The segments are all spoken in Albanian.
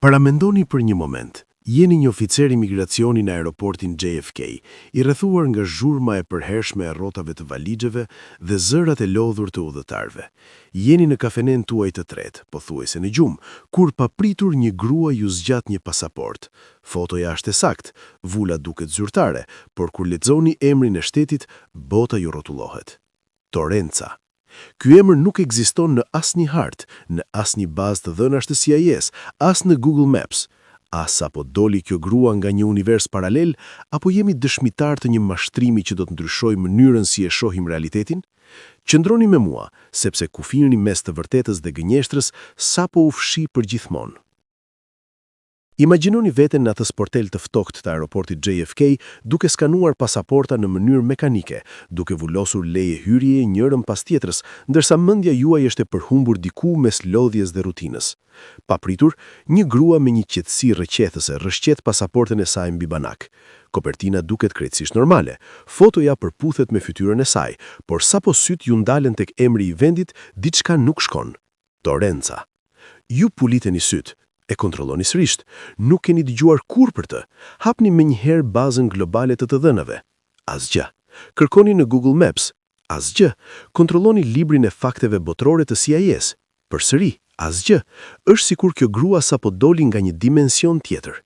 Paramendoni për një moment, jeni një oficer imigracioni në aeroportin JFK, i rrethuar nga zhurma e përhershme e rrotave të valixheve dhe zërat e lodhur të udhëtarëve. Jeni në kafenen tuaj të tretë, pothuajse në gjumë, kur papritur një grua ju zgjat një pasaportë. Fotoja është e saktë, vula duket zyrtare, por kur lexoni emrin e shtetit, bota ju rrotullohet. Torenca. Ky emër nuk ekziston në asnjë hartë, në asnjë bazë të dhënash të CIA-s, as në Google Maps. A sapo doli kjo grua nga një univers paralel, apo jemi dëshmitar të një mashtrimi që do të ndryshojë mënyrën si e shohim realitetin? Qëndroni me mua, sepse kufiri mes të vërtetës dhe gënjeshtrës sapo u fshi përgjithmonë. Imagjinoni veten në atë sportel të ftohtë të aeroportit JFK duke skanuar pasaporta në mënyrë mekanike, duke vulosur leje hyrjeje njërën pas tjetrës, ndërsa mendja juaj është e përhumbur diku mes lodhjes dhe rutinës. Papritur, një grua me një qetësi rrëqethëse rrëshqet pasaportën e saj mbi banak. Kopertina duket krejtësisht normale, fotoja përputhet me fytyrën e saj, por sapo sytë ju ndalen tek emri i vendit, diçka nuk shkon. Torenca. Ju puliteni sytë, e kontrolloni sërish, nuk keni dëgjuar kurrë për të. Hapni menjëherë bazën globale të të dhënave. Asgjë. Kërkoni në Google Maps. Asgjë. Kontrolloni librin e fakteve botërore të CIA-s. Përsëri, asgjë. Është sikur kjo grua sapo doli nga një dimension tjetër.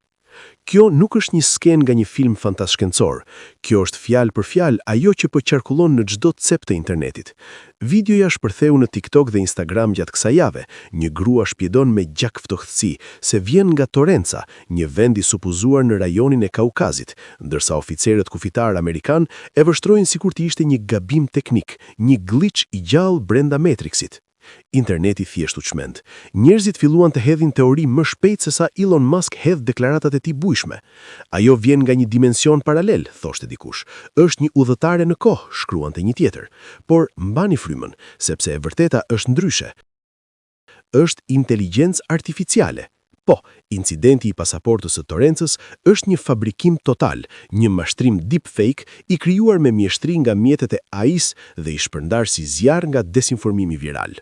Kjo nuk është një skenë nga një film fantashkencor. Kjo është fjalë për fjalë ajo që po qarkullon në çdo cep të internetit. Videoja shpërtheu në TikTok dhe Instagram gjatë kësaj jave. Një grua shpjegon me gjakftohtësi se vjen nga Torenca, një vend i supozuar në rajonin e Kaukazit, ndërsa oficerët kufitar amerikan e vështrojnë sikur të ishte një gabim teknik, një glitch i gjallë brenda Matrixit. Interneti thjesht u çmend. Njerëzit filluan të hedhin teori më shpejt se sa Elon Musk hedh deklaratat e tij bujshme. Ajo vjen nga një dimension paralel, thoshte dikush. Është një udhëtare në kohë, shkruante një tjetër. Por mbani frymën, sepse e vërteta është ndryshe. Është inteligjencë artificiale. Po, incidenti i pasaportës së Torencës është një fabrikim total, një mashtrim deepfake i krijuar me mjeshtri nga mjetet e AI-s dhe i shpërndar si zjarr nga desinformimi viral.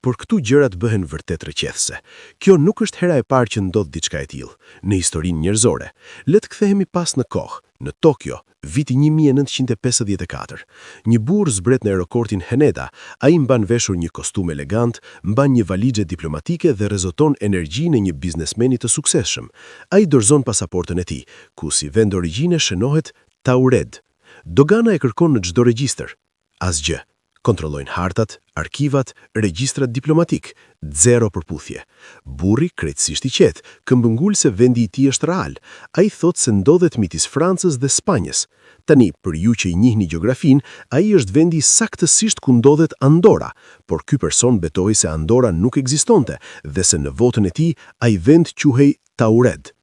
Por këtu gjërat bëhen vërtet rrëqethëse. Kjo nuk është hera e parë që ndodh diçka e tillë në historinë njerëzore. Le të kthehemi pas në kohë, në Tokio, viti 1954. Një burrë zbret në aeroportin Haneda, ai mban veshur një kostum elegant, mban një valixhe diplomatike dhe rrezaton energjinë e një biznesmeni të suksesshëm. Ai dorëzon pasaportën e tij, ku si vend origjine shënohet Taured. Dogana e kërkon në çdo regjistër. Asgjë. Kontrollojnë hartat, arkivat, regjistrat diplomatik. Zero përputhje. Burri, krejtësisht i qetë, këmbëngul se vendi i tij është real. Ai thotë se ndodhet midis Francës dhe Spanjës. Tani, për ju që i njihni gjeografinë, ai është vendi saktësisht ku ndodhet Andorra, por ky person betohej se Andorra nuk ekzistonte dhe se në botën e tij ai vend quhej Taured.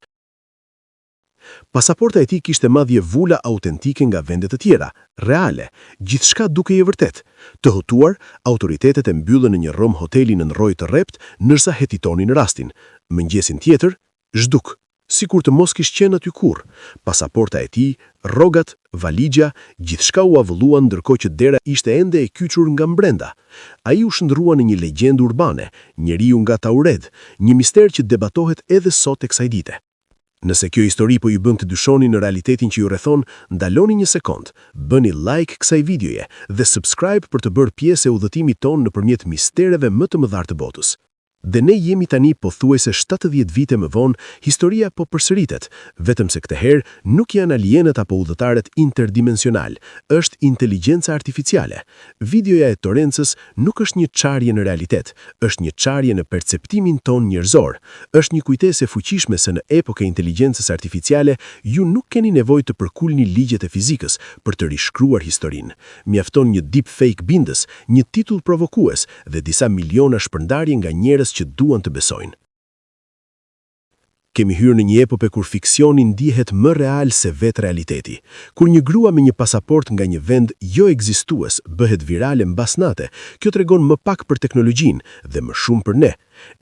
Pasaporta e tij kishte madje vula autentike nga vende të tjera, reale, gjithçka dukej e vërtetë. Të hutuar, autoritetet e mbyllën në një dhomë hoteli nën rojë të rreptë, ndërsa hetitonin rastin. Mëngjesin tjetër, zhduk, sikur të mos kish qenë aty kurrë. Pasaporta e tij, rrogat, valixha, gjithçka u avulluan ndërkohë që dera ishte ende e kyçur nga mbrenda. Ai u shndërrua në një legjendë urbane, njeriu nga Taured, një mister që debatohet edhe sot e kësaj dite. Nëse kjo histori po ju bën të dyshoni në realitetin që ju rrethon, ndaloni një sekond, bëni like kësaj videoje dhe subscribe për të bërë pjesë e udhëtimit tonë nëpërmjet mistereve më të mëdha të botës. Dhe ne jemi tani pothuajse 70 vite më vonë, historia po përsëritet, vetëm se këtë herë nuk janë alienët apo udhëtarët interdimensional, është inteligjenca artificiale. Videoja e Torencës nuk është një çarje në realitet, është një çarje në perceptimin tonë njerëzor. Është një kujtesë e fuqishme se në epokë e inteligjencës artificiale ju nuk keni nevojë të përkulni ligjet e fizikës për të rishkruar historinë. Mjafton një deepfake bindës, një titull provokues dhe disa miliona shpërndarje nga njerëz që duan të besojnë. Kemi hyrë në një epope kur fiksioni ndihet më real se vetë realiteti. Kur një grua me një pasaport nga një vend jo ekzistues bëhet virale mbas nate, kjo tregon më pak për teknologjinë dhe më shumë për ne.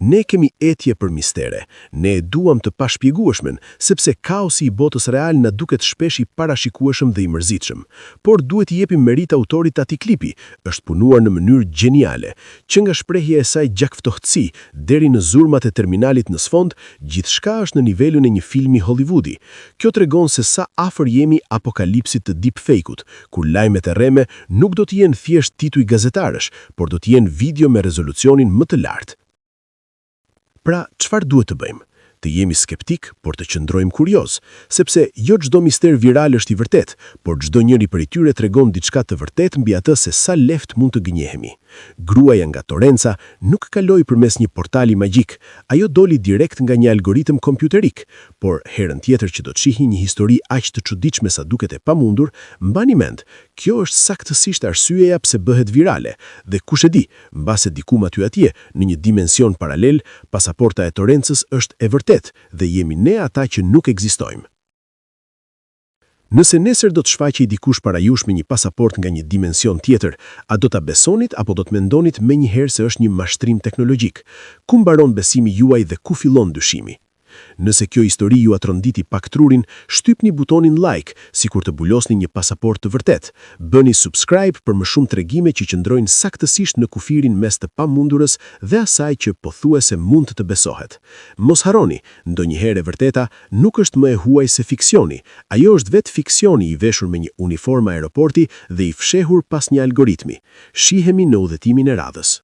Ne kemi etje për mistere, ne e duam të pashpjegueshmen, sepse kaosi i botës real na duket shpesh i parashikueshëm dhe i mërzitshëm. Por duhet i jepim meritë autorit të atij klipi, është punuar në mënyrë gjeniale. Që nga shprehja e saj gjakftohtësi, deri në zhurmat e terminalit në sfond, gjithçka është në nivelin e një filmi Hollywoodi. Kjo tregon se sa afër jemi apokalipsit të deepfake-ut, kur lajmet e rreme nuk do të jenë thjesht tituj gazetarësh, por do të jenë video me rezolucionin më të lartë. Pra, çfarë duhet të bëjmë? Të jemi skeptik, por të qëndrojmë kurioz, sepse jo çdo mister viral është i vërtetë, por çdo njëri prej tyre tregon diçka të vërtetë mbi atë se sa lehtë mund të gënjehemi. Gruaja nga Torenza nuk kaloi përmes një portali magjik, ajo doli direkt nga një algoritëm kompjuterik, por herën tjetër që do të shihni një histori aq të çuditshme sa duket e pamundur, mbani mend, kjo është saktësisht arsyeja pse bëhet virale, dhe kush e di, mbase diku aty atje, në një dimension paralel, pasaporta e Torencës është e vërtetë dhe jemi ne ata që nuk ekzistojmë. Nëse nesër do të shfaqej dikush para jush me një pasaportë nga një dimension tjetër, a do ta besonit apo do të mendonit menjëherë se është një mashtrim teknologjik? Ku mbaron besimi juaj dhe ku fillon dyshimi? Nëse kjo histori jua tronditi pak trurin, shtypni butonin like, sikur të vulosni një pasaportë të vërtetë. Bëni subscribe për më shumë tregime që qëndrojnë saktësisht në kufirin mes të pamundurës dhe asaj që pothuajse mund të besohet. Mos harroni, ndonjëherë e vërteta nuk është më e huaj se fiksioni, ajo është vetë fiksioni i veshur me një uniformë aeroporti dhe i fshehur pas një algoritmi. Shihemi në udhëtimin e radhës.